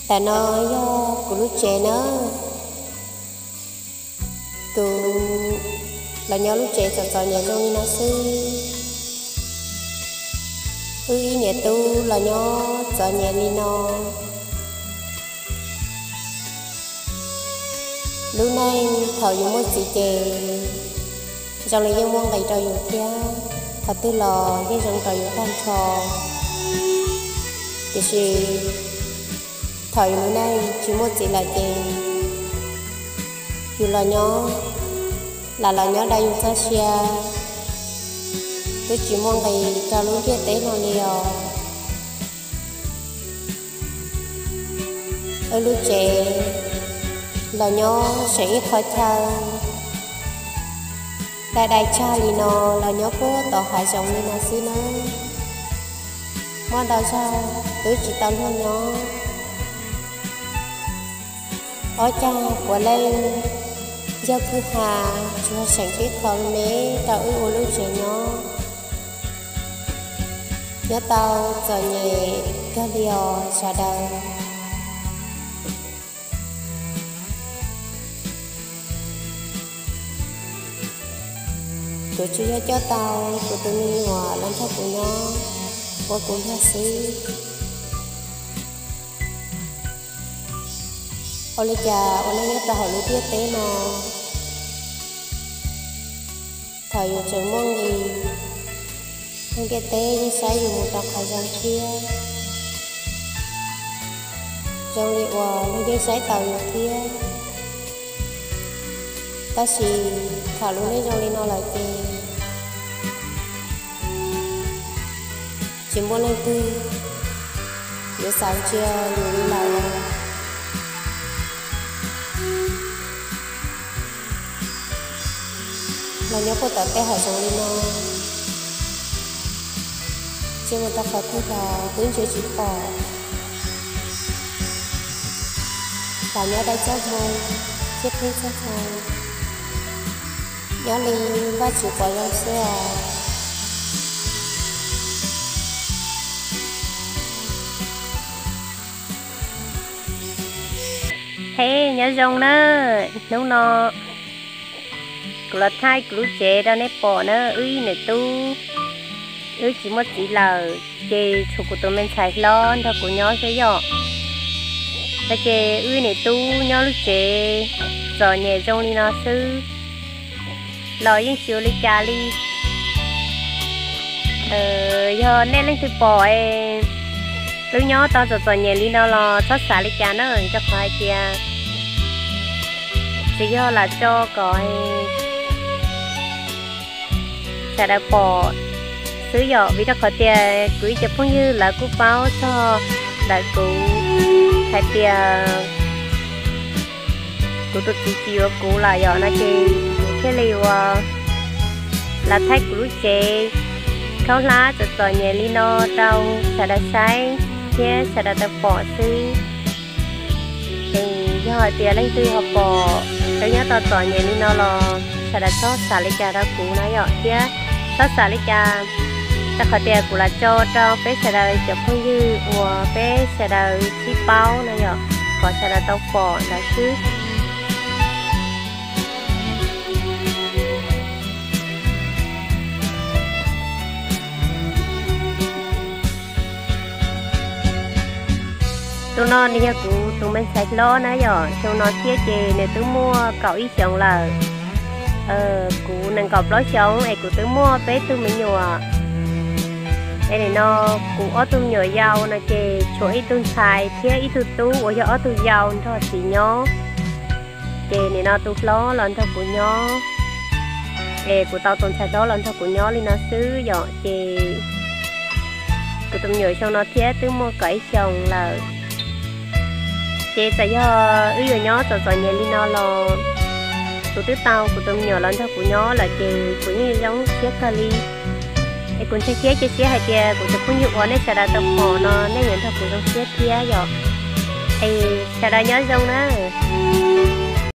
Tam no yog kuv lub tsev na, kuv los nyob lub tsev txom txom nyem zoo li no xwb. Wb ib niam tub los nyob txom nyem li no. Lub neej thaum yus muaj txiv ces zoo li yeej muaj nqis rau yus thiab, qhov twg los yeej zoo rau yus tag nrho. Tiam sis thaum yus lub neej tsis muaj txiv lawm ces yus los nyob, lam los nyob dai yus txoj sia, twb tsis muaj nqis rau lub ntiaj teb no li os. Wb lub tsev los nyob seem ib qho chaw dai dai tsag li no, los nyob puag tom hav zoov li no xwb na. Muaj ntau zaug twb tsis tau luag nyob. Ob cag puav leej yog kwj ha, tsuas seem tib qho me rau wb ua lub tsev nyob. Nyob tau txom nyem kawg li os sawv daws. Kuv tsuas yog coj tau kuv tus me nyuam los nrog kuv nyob ua kuv luag xwb. Ua li cas ua neej nyob rau hauv lub ntiaj teb no, thaum yus tseem muaj nqis, lub ntiaj teb yeej saib yus mus rau qhov zoo thiab, zoo li uas luag yeej saib taus yus thiab. Tab sis thaum lub neej zoo li no lawm ces tsis muaj leej twg yuav xav ntsia yus li lawm. Los nyob puag tom tej hav zoov li no, tsis mus rau qhov twg los twb ntsia tsis pom. Lam nyob dai txoj hmoo thiab pheej txoj hmoo, nyob li Vajtswv pom zoo xwb os. He, nyob zoo na. Hnub no kuv los thaij kuv lub tsev rau nej pom na. Wb ib niam tub, wb tsis muaj txiv lawm ces tshuav kuv tus me ntxhais hlob nrog kuv nyob xwb yom. No ces wb niam tub nyob lub tsev txom nyem zoo li no xwb los yeej tsis ua li cas li. Yog nej leej twg pom es twb nyob tau txom txom nyem li no los txhob xav li cas na, rau qhov hais tias tsuas yog lam tso kom sawv daws pom xwb yom. Vim rau qhov tias kuv ib co phooj ywg lawv kuj paub txog ntawm kuv hais tias kuv tus txiv tsis yuav kuv lawm yom, no ces kuv thiaj li ua los thaij kuv lub tsev khaub hlab txom txom nyem li no rau sawv daws saib thiab sawv daws tau pom xwb. Es yog hais tias leej twg ho pom wb nyob tau txom nyem li no los sawv daws txhob xav li cas rau kuv na yom, thiab txhob xav li cas, rau qhov tias kuv lam tso rau peb sawv daws cov phooj ywg uas peb sawv daws sib paub na yom, kom sawv daws tau pom ntawd xwb. Tus no nws yog kuv tus me ntxhais hlob na yom, xyoo no thiab ces nws twb muaj kaum ib xyoos lawm. Kuv nees nkaum plaub xyoos es kuv twb muaj peb tug me nyuam. Es nim no kuv ob tug me nyuam yau no ces tshuav ib tug ntxhais thiab ib tug tub uas yog ob tug yau nrog txiv nyob. Ces nim no tus hlob los nrog kuv nyob, es kuv tau tus ntxhais hlob los nrog kuv nyob li no xwb yom. Ces kuv tus me nyuam xyoo no thiab twb muaj kaum ib xyoos lawm. Ces txawm yog wb yuav nyob txom txom nyem li no los kuv twb tau kuv tus me nyuam los nrog kuv nyob lawm ces kuv yeej zoo siab kawg li. Es kuv ntseeg thiab cia siab hais tias kuv tus phooj ywg uas nej sawv daws tau pom no nej yuav nrog kuv zoo siab thiab yom. Es sawv daws nyob zoo na.